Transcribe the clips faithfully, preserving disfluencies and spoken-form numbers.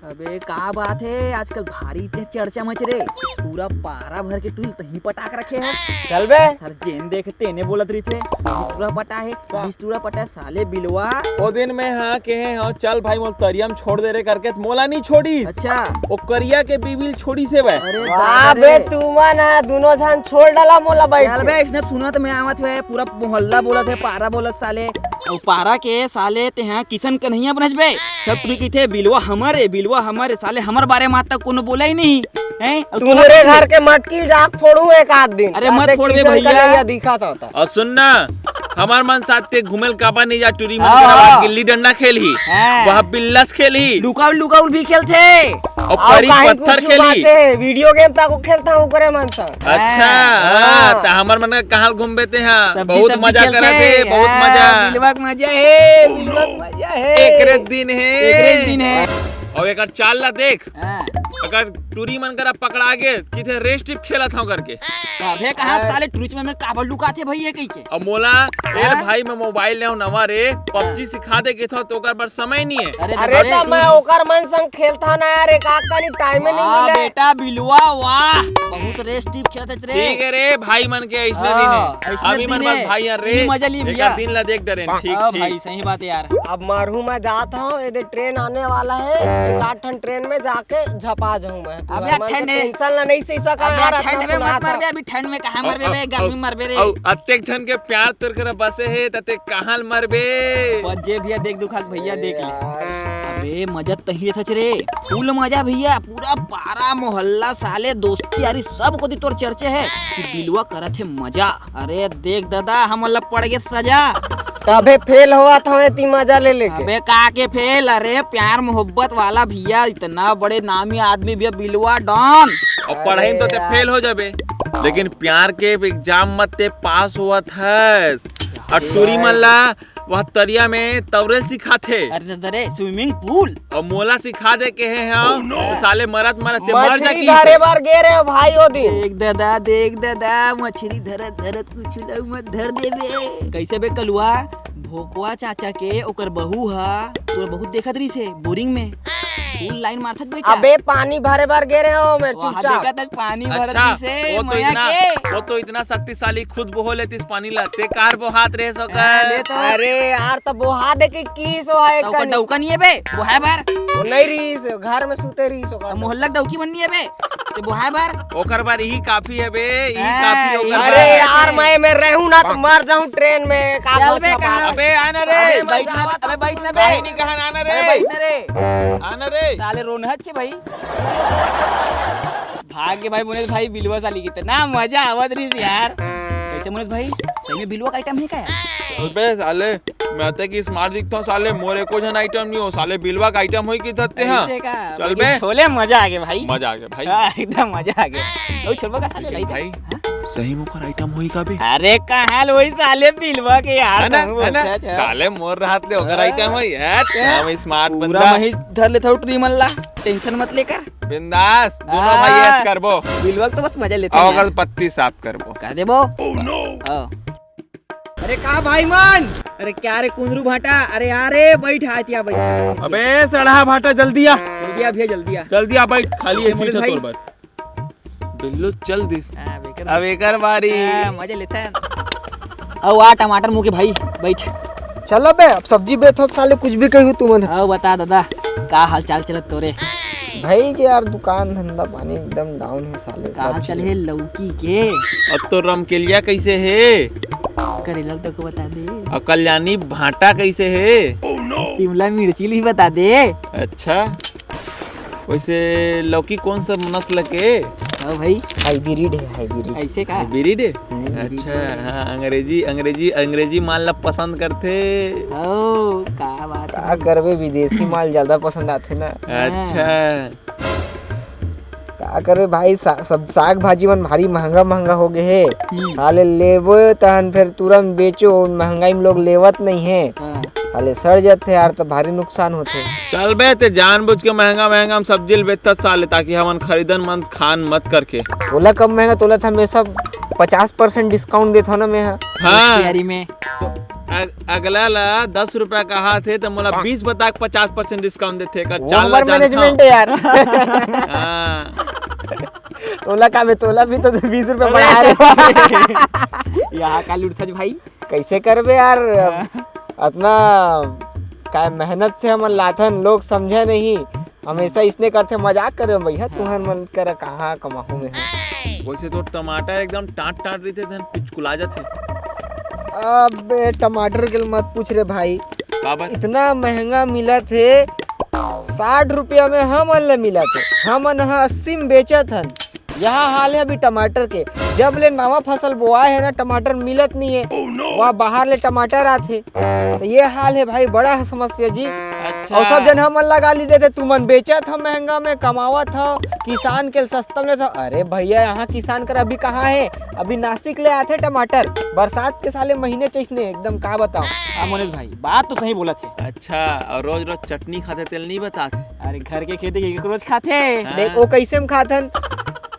अबे का बात हे, आजकल भारी ते चर्चा मच रे। पूरा पारा भर के टूरी तहीं पटाक रखे हे। चल बे। सर जेन देखे तेने बोलत रहिथे, "बीस टूरा पटा हे, बीस टूरा पटा हे, साले बिलवा।" ओ दिन मैं हाँ कहे हूँ, "चल भाई, मोला तरिया में छोड़ दे रे," करके त मोला नहीं छोड़िस। अच्छा। ओ करिया के बीबी ल छोड़िस हे बे। अरे वाह दादा बे, रे। तुमन ह दुनो झन छोड़ डाला मोला बैठ चल के। बे, इसने सुनत में आवत हे, पूरा मोहल्ला बोलत हे, पारा बोलत साले। अउ पारा के साले तेहा किशन कन्हैया बनच बे। सब टूरी कहिथे, "बिलवा हमर ए, बिलवा हमर ए।" साले हमर बारे में आज तक कोनो बोला ही नहीं। हैं? अउ तुम्हरे तोला घर के मटकी ल जाके फोड़ू एक आध दिन। अरे मत ताते फोड़बे किशन भैया। कन्हैया दिखत होता। अउ सुन ना, हमर मन साथ ते घूमे ल काबर नहीं जा, टूरी मन हाँ, करा हाँ। गिल्ली डंडा खेलही, हाँ। वह बिल्लस खेलही। लुकाउल, लुकाउल भी खेलथे। अउ अउ परी काहे पत्थर कुछ खेलही। बाचे, video game तक खेलता हूँ करे मन संग। अच्छा, हाँ। हाँ, त हमर मन का कहाँ ल घूमबे तेहा? सब्जी, बहुत सब्जी मजा खेलथे। करत हे, बहुत हाँ, मजा। बिलवा के मजा हे, बिलवा के मजा हे। एकरे दिन हे। एकरे दिन हे। अउ एकर चाल ला देख। हाँ। अगर टूरी मन करा पकड़ा गे, किथे रेस टिप खेलत हव करके। अबे कहाँ हाँ। साले टूरी मन में काबर लुकाथे भैया कहिके? अउ मोला, ए हाँ? भाई, मैं मोबाइल लेव नवा रे, PUBG सिखा दे के थव, तो ओकर बर समय नहीं है। अरे अरे दे त रे, मैं तू ओकर मन संग खेलता ना यार, एक आध कनी टाइम नहीं वाह मिले। बेटा बिलवा, वाह, बहुत रेस टिप खेलत रे। ठीक है रे, भाई मन के ऐसने दिन हाँ, है। ऐसने अभी दिन मन बस है। भाई यार रे, इही मजा ली एकर भैया। दिन ला देख डरेन, ठीक, हाँ ठीक। भाई, सही बात है यार। अब मरहूँ मैं जात हूँ, एदे ट्रेन आने वाला है, एक आध ठन ट्रेन में जाके झपा जाऊँ मैं। अबे तुहर मन के ठंड है। टेंशन ला नहीं सही सका अबे यार, ठंड अतना में मत सुनात मरबे, हूँ। अभी ठंड में कहाँ मरबे बे, गर्मी में मरबे रे। अउ अतेक झन के प्यार तोर करा बसे हे, त ते कहाँ ल मरबे? बस जे भैया देख दुखा के भैया देख ले। यार। अबे मजा तही लेथच रे, फुल मजा भैया, पूरा पारा मोहल्ला साले दोस्ती यारी सब कोती तोर चर्चे हे कि बिलवा करत हे मजा। अरे देख दादा, हमन ला पड़ गे सजा। तभे फेल होवत हवे ती मजा ले लेके। अबे का के फेल? अरे प्यार मोहब्बत वाला भैया, इतना बड़े नामी आदमी भैया, बिलवा डॉन। अउ पढ़ाई में तो ते अरे फेल हो जाबे, लेकिन प्यार के एग्जाम मत ते पास होवत हस। अउ टूरी मन ला वह तरिया में तौरेल सिखाथे। अरे दादा रे, swimming pool। अउ मोला सिखा दे के हे हम, Oh no! साले मरत मरत ते मर जा मछली की। धरे बर गे रहे हो भाई ओ दिन। देख दादा, देख दादा, मछली धरत धरत कुछ लऊ मत धर देबे। कैसे बे कलुआ, भोकवा चाचा के ओकर बहू हा तोर बहुत देखत रहिस हे बोरिंग में। फुल लाइन मारथक बेटा। अबे पानी भरे बर गे रहे हो मेरे वहाँ चुपचाप। देखत हस पानी भरत अच्छा, रहिस हे, वो तो मया इतना, के। वो तो इतना शक्तिशाली खुद बोहो लेतिस पानी ला, ते कार बोहात रहे सो हाँ, कर। ले तो। अरे यार, त बोहा दे के की सो है त ओकर कनी? डौका नहीं है बे, बोहाय बर। वो नहीं रहिस, घर में सुते रहिस ओकर। त मोहल्ला डौकी बननी है बे, ते बोहाय बर। ओकर बर यही काफी है बे, यही हाँ, काफी है ओकर यही बर। अरे यार, मैं, मैं रहूं ना तो मर जाऊं ट्रेन में, का चल बे, बोलता कहाँ? बात? अबे आना रे। अबे बैठना, अबे बैठना बे। काहे नहीं कहा आना रे? अबे बैठना रे। आना रे। साले रोनहत छे भाई। भाग के भाई मनोज भाई, बिलवा साली कितना मजा आवत रहिस यार। कैसे मनोज भाई, सही में बिलवा का आइटम है क्या यार? अबे साले, मैं ते की स्मार्ट दिखता हूँ साले, मोर एको झन आइटम नहीं हो साले, बिलवा का आइटम होई की थत्ते हाँ। ऐसे का? चल लेकिन बे। छोले मजा आ गया भाई। मजा आ गया भाई। हाँ, एकदम मजा आ गया। ओ छोलवा का साले लेकिन लाई भाई, हाँ? सही में ओकर आइटम होई का बे? अरे कहाँ ले वही साले बिलवा के यार, है ना, तुम है ना? अच्छा, अच्छा। साले मोर रहत ले ओकर हाँ। आइटम होई, हट, हाँ। हम स्मार्ट पूरा बंदा। मैं ही धर लेता हूँ ट्री मन ला, टेंशन मत लेकर। बिंदास, दोनों हाँ। भाई ऐश करबो। बिलवा तो बस मजा लेते हैं अगर यार। पत्ती साफ करबो। कर देबो। Oh no। हाँ। अरे का भाई मन? अरे क्या रे कुंदरू भाटा? अरे आ रे, बैठ, आ, इतिया बैठ। अबे सड़हा भाटा, जल्दी आ। जल्दी आ भैया, जल्दी आ। जल्दी आ, बैठ, खाली ये ये सीट मनोज है भाई। तोर बर। बिल्लू चल दिस। हाँ, बेकर अब एकर बारी। हाँ, मजा लेते हैं। आओ आ टमाटर मुंह के भाई, बैठ। चलो बे, अब सब्जी बेचो साले, कुछ भी कहियो तुमन। आओ बता दादा, का हाल चाल चलत तोरे? भाई के यार, दुकान धंधा पानी एकदम डाउन है साले, का सब हाल चाल चीज। है लौकी के? अब तो रमकेलिया कैसे है? करेला तो को बता दे। और कल्याणी भाटा कैसे है? शिमला मिर्ची भी बता दे। अच्छा, वैसे लौकी कौन सा नस्ल के? हाँ भाई। हाइब्रिड है, हाइब्रिड। ऐसे का? हाइब्रिड है? हाइब्रिड अच्छा, है। हाँ, अंग्रेजी, अंग्रेजी, अंग्रेजी माल ला पसंद करथे। ओ, का बात का है। करबे, विदेशी माल ज्यादा पसंद आथे ना। अच्छा। हाँ। का करबे भाई, सा-, सब साग भाजी मन भारी महंगा महंगा हो गए हे। हम्म। साले लेबो तहन फिर तुरंत बेचो, महंगाई में लोग लेवत नहीं है। हाँ। साले सड़ जाथे यार, तो भारी नुकसान होथे। चल बे, ते जानबूझ के महंगा महंगा हम सब्जी ल बेचथस साले, ताकि हमन खरीदन मत, खान मत करके। तोला कब महंगा, तोला त हमेशा पचास परसेंट डिस्काउंट देथव ना मैं ह। हाँ। दोस्त यारी में। तो अग-, अगला ला दस रुपया कहा थे, त मोला बीस बता के पचास परसेंट डिस्काउंट देथे, कर वो चाल ला हमार जानथव। मैनेजमेंट है यार। हाँ। तोला का बे, तोला भी तो बीस रुपया अरे बढ़ा दे। यहाँ का लुटथस भाई? कैसे करबे यार? हाँ। अतना काय मेहनत से हमन लाथन, लोग समझे नहीं, हमेशा इसने करथे, मजाक करे भैया, हाँ। तुहर मन करा कहाँ कमाहूँ मैं ह। वैसे तो टमाटर एकदम टाट टाट रहिथे, धन पिचकुला जाथे। अबे टमाटर के मत पूछ रे भाई, काबर? इतना महंगा मिलत हे, साठ रुपया में हमन ल मिलत हे, हमन ह अस्सी में बेचत हन। यहाँ हाल है अभी टमाटर के, जब ले नवा फसल बोआ है ना, टमाटर मिलत नहीं है। वहाँ बाहर ले टमाटर आथे, तो ये हाल है भाई, बड़ा है समस्या जी। अच्छा। और सब जन हमन लगा ली देते, तुमन बेचत ह महंगा में, कमावत ह, किसान के सस्ता में लेत ह। अरे भैया, यहाँ किसान कर अभी कहाँ है? अभी नासिक ले आथे टमाटर, बरसात के साले महीने चैसने एकदम, का बताओ। हाँ मोनेश भाई, बात तो सही बोलत हे। अच्छा, और रोज रोज चटनी खाथे, तेल नहीं बताथे। अरे घर के खेती के रोज खाथे। हाँ। देख, वो कैसे में खाथन?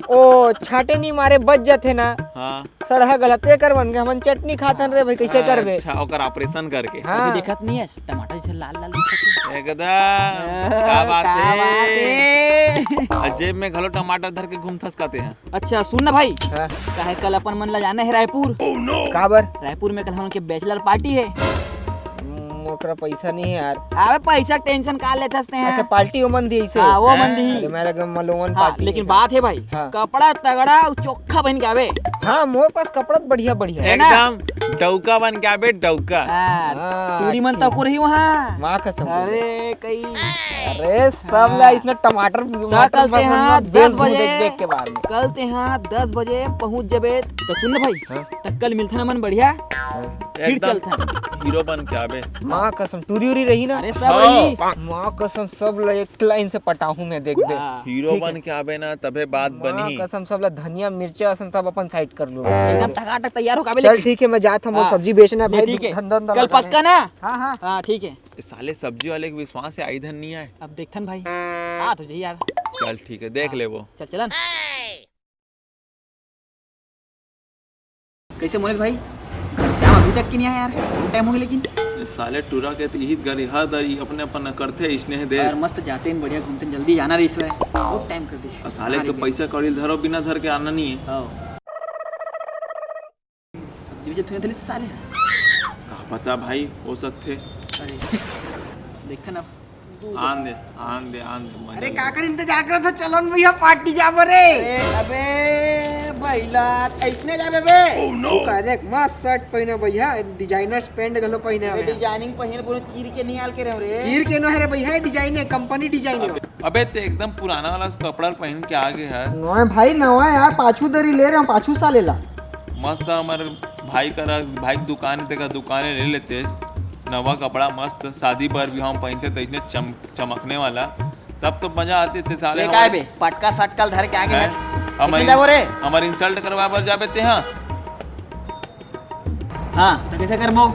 ओ छाटे नहीं मारे बच जाथे ना। हाँ। सड़हा गलत, एकर मन के हमन चटनी खाथन रे भाई, कैसे करबे? अच्छा, ओकर ऑपरेशन करके। हाँ। अभी देखत नहीं है, टमाटर जैसे लाल लाल दिखत है। एकदम। का बात का है? बात है? आ जेब में घलो टमाटर धर के घूमथस कहते हैं। अच्छा सुन ना भाई, हाँ। काहे कल अपन मन ला जाना है रायपुर। काबर? रायपुर में कल हमन के बैचलर पार्टी है। मोर करा पैसा नहीं है यार। अबे पैसा के टेंशन का लेथस ते हैं? अच्छा, पार्टी ओमन दी ऐसे? हाँ, वो मन दी। अरे, मैं लगे मलोवन हाँ, पार्टी लेकिन है। बात है भाई, हाँ। कपड़ा तगड़ा अउ चोखा पहन के आबे। हाँ, मोर पास कपड़ा तो बढ़िया बढ़िया है। है ना? एकदम डौका बन के आबे, डौका। हाँ, हाँ, टूरी मन ठीक। तको रही वहाँ। माँ कसम। अरे कई। अरे सब हाँ। ला इसने टमाटर, तो टमाटर कल ते मसाला हाँ बेच दस दूँ बजे, देख देख के बाहर में। कल ते हाँ दस बजे पहुँच जबे। तो सुन ना भाई, हाँ। तो कल मिलथन हमन बढ़िया। हाँ। फिर एकदम चलथन। हीरो बन के आबे। माँ कसम, टूरी उरी रही ना? अरे सब हाँ। रही। माँ कसम, सब ला एक लाइन से पटाहूँ मैं, देख बे। हाँ। हीरो ठीक है। बन के आबे ना, तबे बात माँ बनही। कसम, सब ला धनिया मिर्चा असन सब अपन साइड कर लूँ। एकदम टकाटक तैयार हो काबे चल लेकिन। ठीक है, मैं जात हूँ, हाँ। सब्जी बेचना है भाई, ठीक है। धंधा धंधा कल लगाना पक्का है। ना? हाँ, हाँ। हाँ, ठीक है। ये साले सब्जी वाले के विश्वास से आई धन नहीं आए। अब देखथन भाई, आ तो जाई यार। चल ठीक है, देख हाँ। ले वो। चल चलन। कैसे मोनेश भाई, घनश्याम अभी तक की नहीं आया यार, बहुत टाइम हो गया लेकिन। ये साले टूरा के तो यही गरी हर दरी अपने अपन करथे इसने दे। यार मस्त जाते हैं, बढ़िया घूमते हैं, जल्दी जाना रही इसमें, बहुत टाइम कर दीजिए। और साले हाँ, तो ठीक है। पैसा कौड़ी धरो बिना धर के आना नहीं है। हाँ। सब्जी भी चलते साले। का पता भाई, हो सकथे। अरे, देखते ना। आन दे, आन दे, आन दे, मजा अरे, ले। काकर इंतजार करत हो? चलो न भैया, पार्टी जाबो रे। अरे, अबे, भैला, कैसने जाबे बे? Oh, no। तू का देख, मस्त शर्ट पहनो भैया, डिजाइनर पैंट घलो पहने अबे, हवे। डिजाइनिंग पहन पूरा चीर के निकाल के रहो रे। चीर के नो है रे भैया, डिजाइन है, कंपनी डिजाइन है। अबे, ते एकदम पुराना वाला कपड़ा पहन के आ गए है। नवा भाई, नवा यार, पाछू दरी ले रहे हो, पाछू साले ला। मस्त हमर भाई करा, भाई के दुकान है, तेका दुकान है, ले लेते। नवा कपड़ा मस्त, शादी बर भी हम पहनते तो इसने चम-, चमकने वाला, तब तो मजा आते थे साले। ये काय हमारे बे, पटका सटकल धर के आगे हैं? हैं? हम किसने इन-, जाबो रे? हमर इंसल्ट करवा बर जाबे ते, हाँ? हाँ, तो कैसे करबो?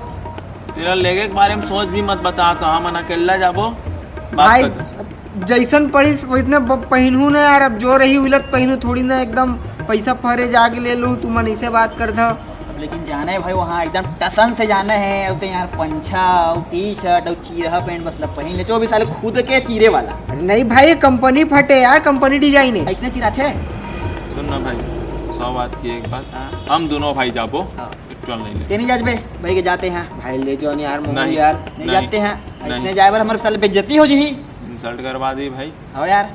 तेरा लेगे के बारे में सोच भी मत बता, तो हम अकेला जाबो, बात भाई, खत्म। जैसन पड़िस वैसने ब-, पहिनहू ना यार, अब जो रही उलत पहिनहू, थोड़ी ना एकदम पैसा फरे जाके ले लूँ, तुमन ऐसे बात करत हो। अब लेकिन जाना है भाई, वहाँ एकदम टसन से जाना है, अब तो यार पंछा और टी शर्ट और चीरहा पैंट बस ला पहिन ले, जो भी साले खुद के चीरे वाला। अरे नहीं भाई, ये कंपनी फटे यार, कंपनी डिजाइन है। ऐसने चिराथे। सुन ना भाई, सौ बात की एक बात, हाँ। हम दोनों भाई जाबो, हाँ। एक टोल नहीं ले। ते नहीं जाबे, भाई के जाते हैं। भाई ले जाओ नहीं यार, मोहन नहीं, यार। नहीं नहीं। जाते हैं, नहीं। ऐसने जाए बर हमारे साले बेइज्जती हो जी। इंसल्ट करवा दी भाई। हो यार।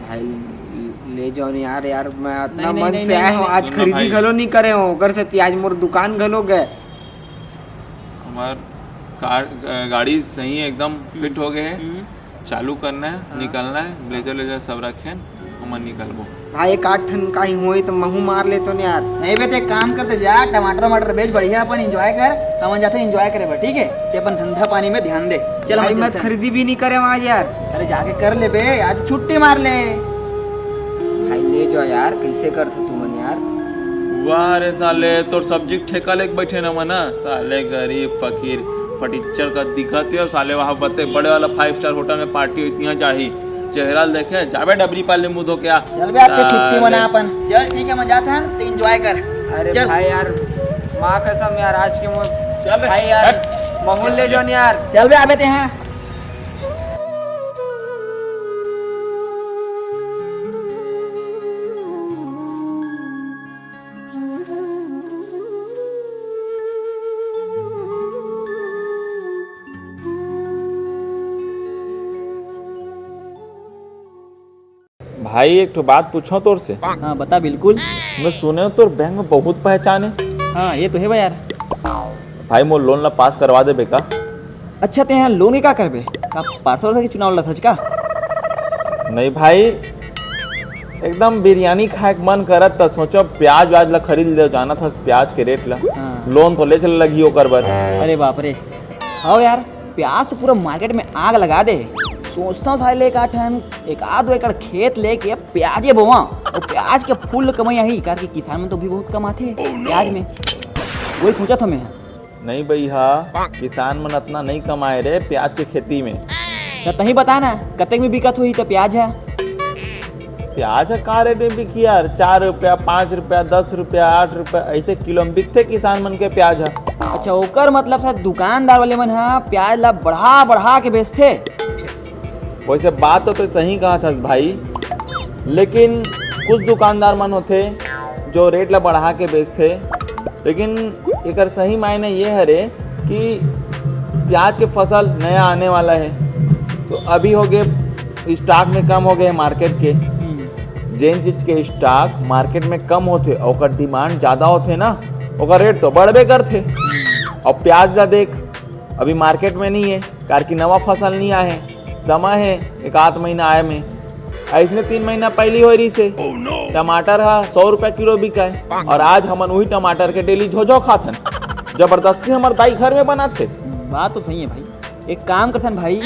भाई ले जाओ नहीं यार, यार मैं इतना नहीं, नहीं, मन नहीं, से नहीं, आया नहीं, हूँ, नहीं। आज सुन ना खरीदी भाई। घलो नहीं करे हूँ, ओकर से आज मोर दुकान घलो गए। हमार कार, अ, गाड़ी सही है, एकदम फिट हो गए है। हम्म। चालू करना है, हाँ। निकलना है, ब्लेजर लेजर सब रखे हैं, हमन निकलबो। भाई एक आध ठन काही होई तो महू मार लेतो ने यार। नहीं बे, ते एक काम करते जा, टमाटर वमाटर बेच, बढ़िया अपन एंजॉय कर, हमन जाते एंजॉय करे बर, ठीक है? ते अपन धंधा पानी में ध्यान दे। चल, भाई हमन मत चलते हैं। खरीदी भी नहीं करे आज यार। अरे जाके कर ले बे, आज छुट्टी मार ले। भाई ले जाओ यार, कैसे कर तुमन यार? वाह रे साले, तोर सब्जी के ठेका लेके बैठे न मना, साले गरीब फकीर फटीचर का दिखत है, साले वहाँ बते बड़े वाला फाइव स्टार होटल में पार्टी होती है, जाही चेहरा ल देखे, जाबे डबरी पाले मुंह धो के आ। चल बे, आज के छुट्टी साले। मना अपन। चल ठीक है, मैं जात हन, ते एंजॉय कर। अरे चल। भाई यार, माँ कसम यार, आज के मोर भाई यार, महूल ले जाओ न यार। चल बे, आबे ते हैं। भाई, एक ठो बात पूछो तोर से। हाँ, बता, बिल्कुल। मैं सुने हूँ तोर बैंक में बहुत पहचान है। हाँ, ये तो है भाई यार। भाई, मोर लोन ला पास करवा देबे का? अच्छा, ते यहाँ लोन के का करबे? का पार्षद के चुनाव लड़त हस का? नहीं भाई, एकदम बिरयानी खाए के मन करत, त सोचो प्याज व्याज ला खरीद ले, जानत हस प्याज के रेट ला। हाँ। लोन तो ले चले लगही ओकर बर। अरे बाप रे, हव यार, प्याज तो पूरा मार्केट में आग लगा दे हे। सोचता हूँ साले एक आठन, एक आध एकड़ खेत लेके प्याजे बोवा, अउ प्याज के फुल कमाई आही, काबर कि किसान मन तो भी बहुत कमाथे प्याज में। वही सोचत हूँ मैं। नहीं भैया, किसान मन अतना नहीं कमाए रे प्याज के खेती में। त तहीं बता ना, कतेक में बिकत होही त प्याज ह? प्याज ह का रेट में बिकही यार? चार रुपया, पाँच रुपया, दस रुपया, आठ रुपया, ऐसे किलो में बिकथे किसान मन के प्याज ह। अच्छा, ओकर मतलब शायद दुकानदार वाले मन ह प्याज ला बढ़ा बढ़ा के बेचथे। वैसे बात तो तैं सही कहत हस भाई, लेकिन कुछ दुकानदार मन होथे जो रेट ला बढ़ा के बेचथे, लेकिन एकर सही मायने ये हरे कि प्याज के फसल नया आने वाला है, तो अभी हो गए, स्टॉक में कम हो गए मार्केट के। हम्म। जेन चीज के स्टॉक मार्केट में कम होथे, ओकर डिमांड ज्यादा होथे ना, ओकर रेट तो बढ़बे करथे। और प्याज ला देख, अभी मार्केट में नहीं है, काबर कि नवा फसल नहीं आए है, समय है एक आध महीना आए में। अइसने तीन महीना पहली होए रहिस हे, टमाटर ह सौ रुपया किलो बिकाय, और आज हमन उही टमाटर के डेली झोझो खाथन। जबरदस्ती हमर दाई घर में बनाथे। बात तो सही है भाई, एक काम करथन भाई,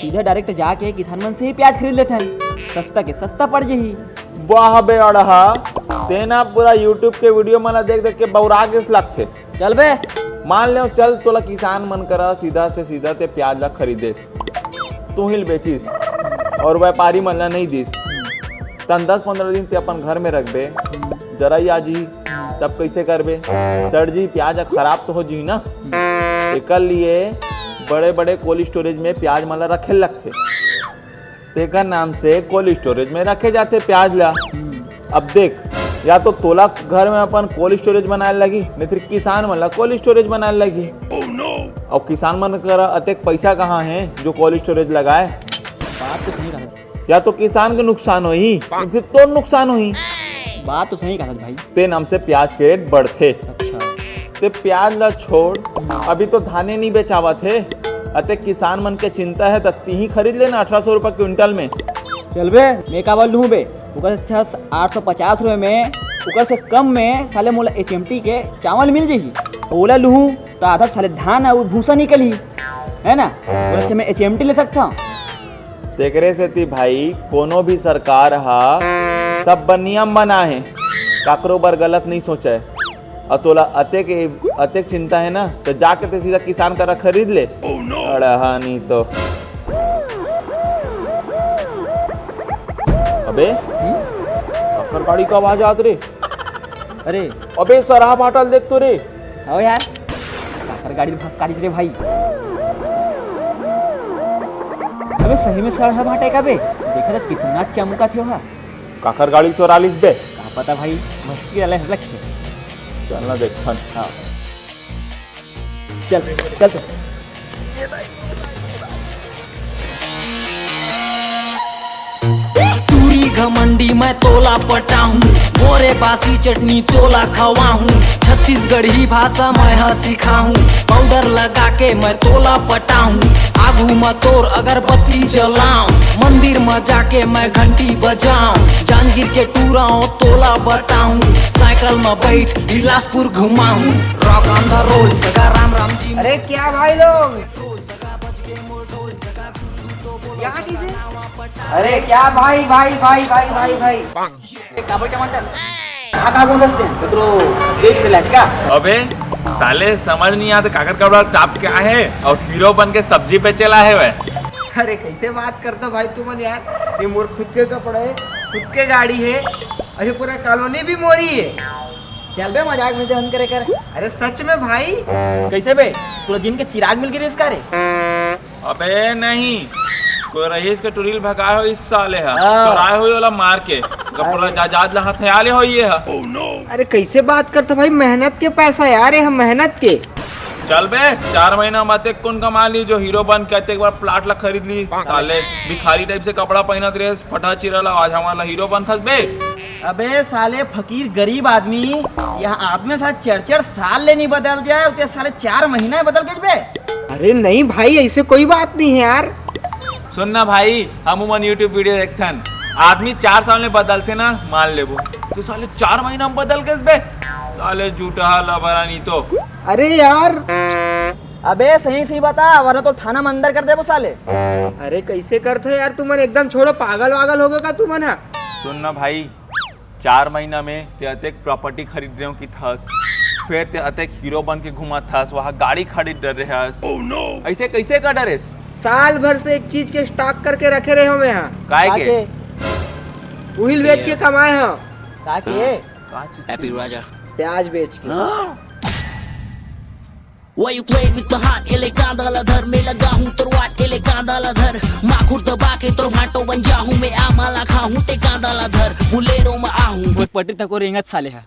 सीधा डायरेक्ट जाके किसान मन से ही प्याज खरीद लेथन, सस्ता के सस्ता पड़ जही। वाह बे अड़हा, तेना पूरा YouTube के वीडियो मन ला देख देख के बौरा गेस लगथे। चल बे। मान ले, चल, तोला किसान मन करा सीधा से सीधा ते प्याज ला खरीदेस, तू ही ल बेचिस और व्यापारी मन ला नहीं दिस, तन दस पंद्रह दिन ते अपन घर में रखबे, जरई आ जी, तब कैसे करबे? सड़ जी, प्याज ह खराब तो हो जी ना। एकर लिए बड़े बड़े कोल्ड स्टोरेज में प्याज मन ला रखे लगथे। तेकर नाम से कोल्ड स्टोरेज में रखे जाथे प्याज ला। हम्म। अब देख, या तो तोला घर में अपन कोल्ड स्टोरेज बनाए लगी, नहीं फिर किसान मन ला कोल्ड स्टोरेज बनाए लगी। और किसान मन करा अतेक पैसा कहाँ है जो कोल्ड स्टोरेज लगाए? बात तो सही कहा। या तो किसान के नुकसान होही, नहीं फिर तोर नुकसान होही। बात तो सही कहा भाई। ते नाम से प्याज के रेट बढ़थे। अच्छा। ते प्याज ला छोड़, अभी तो धाने नहीं बेचावत हे। अते किसान मन के चिंता है, त तिही खरीद लेना अठारह सौ रुपया क्विंटल में। चल बे, मैं काबर लूहूँ बे? ओकर अच्छा आठ सौ पचास रुपये में, ओकर से कम में साले मोला एच एम टी के चावल मिल जही। ओला लूहूँ त आधा साले धान अउ भूसा निकलही, है ना? ओकर अच्छा मैं एच एम टी ले सकता हूँ। तेकरे सेती भाई, कोनो भी सरकार ह सब बर नियम बना हे, काकरो बर गलत नहीं सोचे। अउ तोला अतेक, अतेक चिंता हे ना, त जाके ते सीधा किसान करा खरीद ले। अड़हा नहीं तो। अबे, काकर गाड़ी का आवाज आत रे? अरे। अबे, सरहा भाटा ल देख तो रे। हव यार, काकर गाड़ी ल भसका दिस रे भाई। अबे, सही में सरहा भाटा हे का बे? देखा त कितना चमकत हे ओहा। काकर गाड़ी चोरा लिस बे? का पता भाई, भसकी वाला हे लगथे। चल ना देखथन। हाँ। चल, चल, चल। टूरी घमंडी मैं तोला पटाहूँ, मोरे बासी चटनी तोला खवाहूँ, छत्तीसगढ़ी भाषा मैं ह सिखाहूँ, पाउडर लगा के मैं तोला पटाहूँ, आगू म तोर अगरबत्ती जलाऊँ, मंदिर म जाके मैं घंटी बजाऊँ, जांजगीर के टूरा तोला बताऊँ, साइकिल म बैठ Bilaspur घुमाऊँ, rock on the roll सगा राम राम जी। अरे क्या भाई लोग, यहाँ कैसे? अरे क्या भाई, भाई, भाई, भाई, भाई, भाई। ये काबर टमाटर? कहाँ, कहाँ घूमत हस तें? ककरो देश में लाज का? अबे साले, समझ नहीं आत काकर कपड़ा टॉप क्या है और हीरो बन के सब्जी बेचे ला है वह। अरे कैसे बात करता भाई तुमन यार, ये मोर खुद के कपड़ा है, खुद के गाड़ी है, अरे पूरा कॉलोनी भी मोरी है। चल बे, मजाक में जहन करे कर। अरे सच में भाई। कैसे बे? पूरा जिन के चिराग मिल गिरी इसका रे। अबे नहीं, कोई रहीस के टुरी ल भगाए हो इस साले ह। हाँ। चोराए होई ओला मार के। पूरा अरे। जायदाद ला हथिया ले होई ये ह। अरे कैसे बात करत भाई, मेहनत के पैसा यार, ये ह मेहनत के। चल बे, चार महीना म अतेक कोन कमा ली जो हीरो बन के अतेक बड़ प्लाट ला खरीद ली। साले भिखारी टाइप से कपड़ा पहनत रहे, फटा चिरा ला, आज हमन ला हीरो बनथस बे। अबे साले फकीर गरीब आदमी, यह आदमी साले चार चार साल ले नहीं बदल जाए, उते साले चार महीना में बदल गए बे। अरे नहीं भाई, ऐसे कोई बात नहीं है यार। सुन ना भाई, हम मन YouTube वीडियो देखथन, आदमी चार साल में बदलते ना, मान लेबो। तो साले चार महीना में बदल गए बे, साले झूठा लबरा नहीं तो। अरे यार। अबे सही सही बता, वरना तो थाना में अंदर कर देबो साले। अरे कैसे करत हो यार तुमन, एकदम छोड़ो, पागल वागल हो गए का तुमन ह? सुन ना भाई, चार महीना में ते अतेक प्रॉपर्टी खरीद रहे हो कि थस, फिर ते अतेक हीरो बन के घुमा थस, वहाँ गाड़ी खरीद डर रहे हस। ऐसे कैसे कर डरेस? साल भर से एक चीज के स्टॉक करके रखे रहे हो मैं यहाँ। काय के? उहिल बेच के कमाए हो। का के? का चीज? प्याज बेच के। Why you playing with my heart? एले कांदा ला धर, मैं लगा हूँ तोर वाट, एले कांदा ला धर, माखुर दबा के तोर भाटो बन जाहूँ, मैं आमा ला खाहूँ, ते कांदा ला धर, बुलेरो में आहूँ। फुटपटी तको रेंगत साले हा।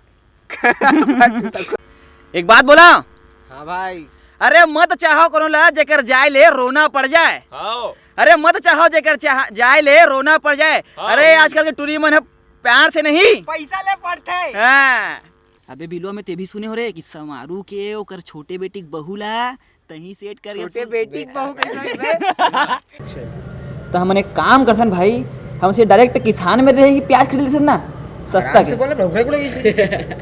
एक बात बोला। हाँ भाई। अरे मत चाहो कोनो ला जेकर जाए ले रोना पड़ जाए। हाँ। अरे मत चाहो जेकर चाह-, जाए ले रोना पड़ जाए। हाँ। अरे आजकल के टुरी मन ह प्यार से नहीं, पैसा ले पड़थे। हाँ। अबे बिलवा में ते भी सुने हो रे कि समारू के ओकर छोटे बेटी के बहू ला तहीं सेट कर छोटे बेटी के बहू कैसे होई बे? तो हमन एक काम करथन भाई, हम से डायरेक्ट किसान में रहे कि प्याज खरीद लेथन ना, सस्ता आराम के। से बोले, भौंकड़े कुड़े कैसे?